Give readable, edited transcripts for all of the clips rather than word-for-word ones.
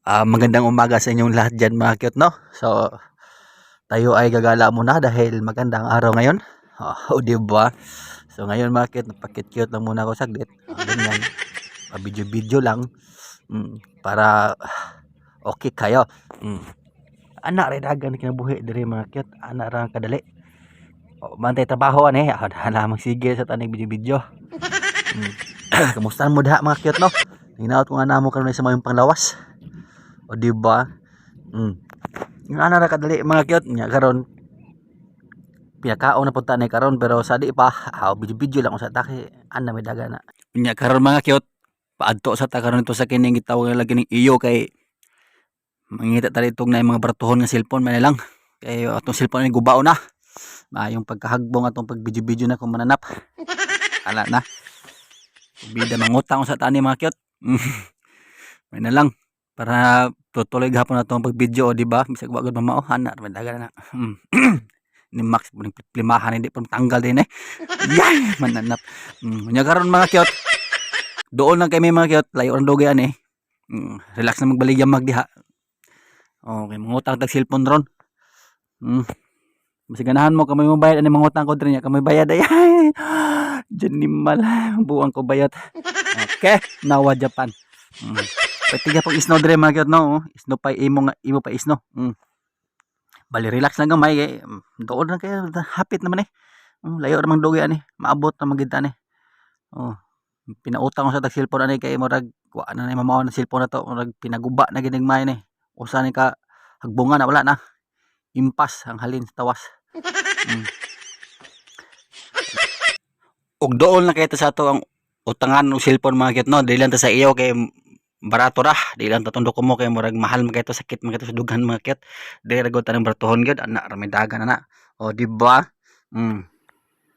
Magandang umaga sa inyong lahat dyan, mga cute, no? So, tayo ay gagala muna dahil magandang araw ngayon. Oh, di ba? So, ngayon, mga cute, napakit-cute lang muna ako saglit. Ganyan. Video-video lang. Para okay kayo. Ana rin dagan kinabuhi diri, mga cute. Ana ra ang kadali. Oh, bantay trabaho ani. Ah, hala magsigil sa tanig video-video. Kamusta mo diha, mga cute, no? Hinaot ko nga namo karon sa mayong panglawas. O di ba? Yung ana ra kadali, mga cute nya karon pinakaon na punta ni karon, pero sa di pa aw video-video lang usa ta kay ana may daga na. Nya karon, mga cute, paadto sa ta karon ito sa kining gitawag nila kining iyo kay mangita ta ditong na mga baratuhon nga cellphone man lang kay atong cellphone ni gubao na. Maayong pagkahagbong atong pag video-video na kung mananap. Ala na. Bida mangutang sa tani, mga cute. May na lang para tutuloy gihapon na itong pag-video, o di ba? Bisag wa gud mamao, ana may daga na. Ni Max ning plimahan hindi pa tanggal din eh. Yay, mananap. Nya karon, mga cute. Doon lang kami, mga cute, layo ang dugay ani. Relax na magbaligya magdiha. Okay, mangutang tag cellphone ron. Mas ganahan mo kami mo bayad ani, mangutang ko diri nya kami bayad ay. Diyan ni mal buang ko bayad. Okay, nawa Japan. Pwede ka pag isno dire, mga cute, no. Isno pa imo nga imo pa isno. Bali relax lang gamay kay doon lang kayo, hapit naman eh. Layo ramang dugay ani, maabot na magid ani. Oh, pinautang ko sa tag cellphone ani kay murag wa na ni mamao ng cellphone na to, murag pinaguba na gid may ni. Usa ni ka hagbungan na wala na. Impas ang halin sa tawas. Og doon lang kay ta sa ato ang utangan og cellphone, mga cute, no. Dili lang ta sa iyo kay barato ra, di lang ta tundok mo kay murag mahal man kay to, sakit man kay to sa dughan, mga cute. Dili ra gud ta ng baratuhon gyud ana ra may dagan ana. O di ba?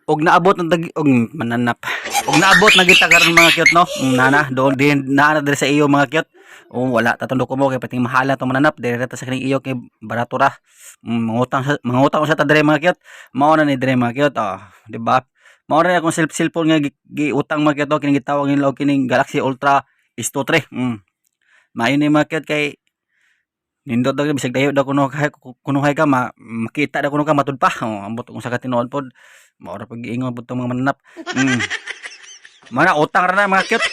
Og naabot na tag og mananap. Og naabot na kita karon, mga cute, no. Nana doon din na diri sa iyo, mga cute. O wala ta tundok mo kay pating mahala to, mananap. Dili ra ta sa kining iyo kay barato ra. Mangutang sa ta diri, mga cute. Mao na ni diri, mga cute, oh, di ba? Mao ra akong cellphone nga giutang, mga cute, oh, kining gitawag nila og kining Galaxy Ultra S23. Maayo ni, mga cute, kay nindot daw bisag dayo daw kuno kay kunuhay ka ma, makita daw kuno ka matud pa. Oh, ambot kung sa katinuod pod. Mao ra pag giingon pud tong mga mananap. Mana utang ra na, mga cute.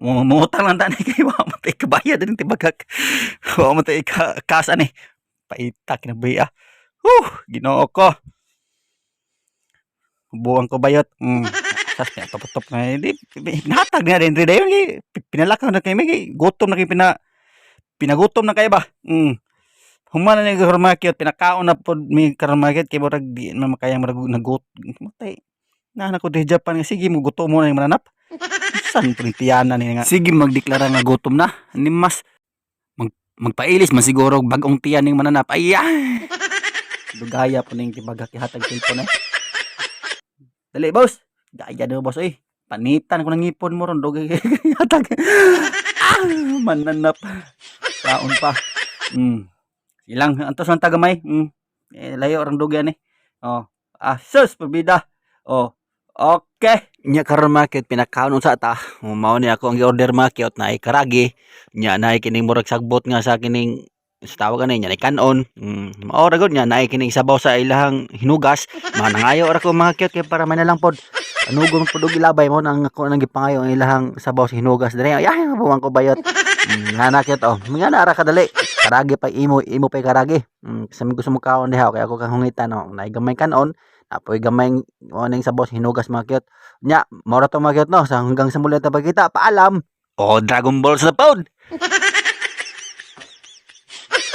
Mangutang lang tani kay wa man tay kabayad din tibagak. Wa man tay ka kas ani. Paita kinabuhi ah. Huh, Ginoo ko. Buang ko bayot. Sas top na di nahatag niya din dayon kay pinalakaw na kay may gutom na kay pinagutom na kayo ba? Human na ni karon, mga cute, pinakaon na pod mi karon, mga cute, kay murag di na makaya, murag nagut matay. Na ko di Japan nga sige mo gutom mo na yung mananap. San printiana ni nga. Sige magdeklara nga gutom na. Ni mas magpailis man siguro og bag-ong tiyan ning mananap. Ay, ah. Dugaya po ning tibagak ihatag cellphone eh. Dali, boss. Gaya daw, boss oy. Panitan ko ng ngipon mo ron dugay hatag. Ah, mananap. Kaon pa. Silang antos lang tagamay. Eh, layo orang dugay ni. Oh. Ah, sus, pabida. Oh. Okay. Nya karon, mga cute, pinakaon unsa ta. Mao ni ako ang gi-order, mga cute, na karagi. Nya naay kining murag sagbot nga sa kining sa tawag ani nya kanon. Mao ra gud nya naay kining sabaw sa ilahang hinugas. Mga nangayo ra ko, mga cute, kay para may na lang pod. Anugon pod og ilabay mo nang ako nang gipangayo ang ilahang sabaw sa hinugas dire. Ay, ay buwang ko bayot. Nga na cute oh. Nga na ra kadali. Karagi pa imo, imo pa karagi. Sa gusto mo kaon diha kay ako kang hungitan oh. Naay gamay kanon. Apoy gamay mo ning sabaw sa hinugas, mga cute. Nya, mao ra to, mga cute, no. Sa hanggang sa muli ta pagkita. Paalam. Oh, Dragon Ball sa pod.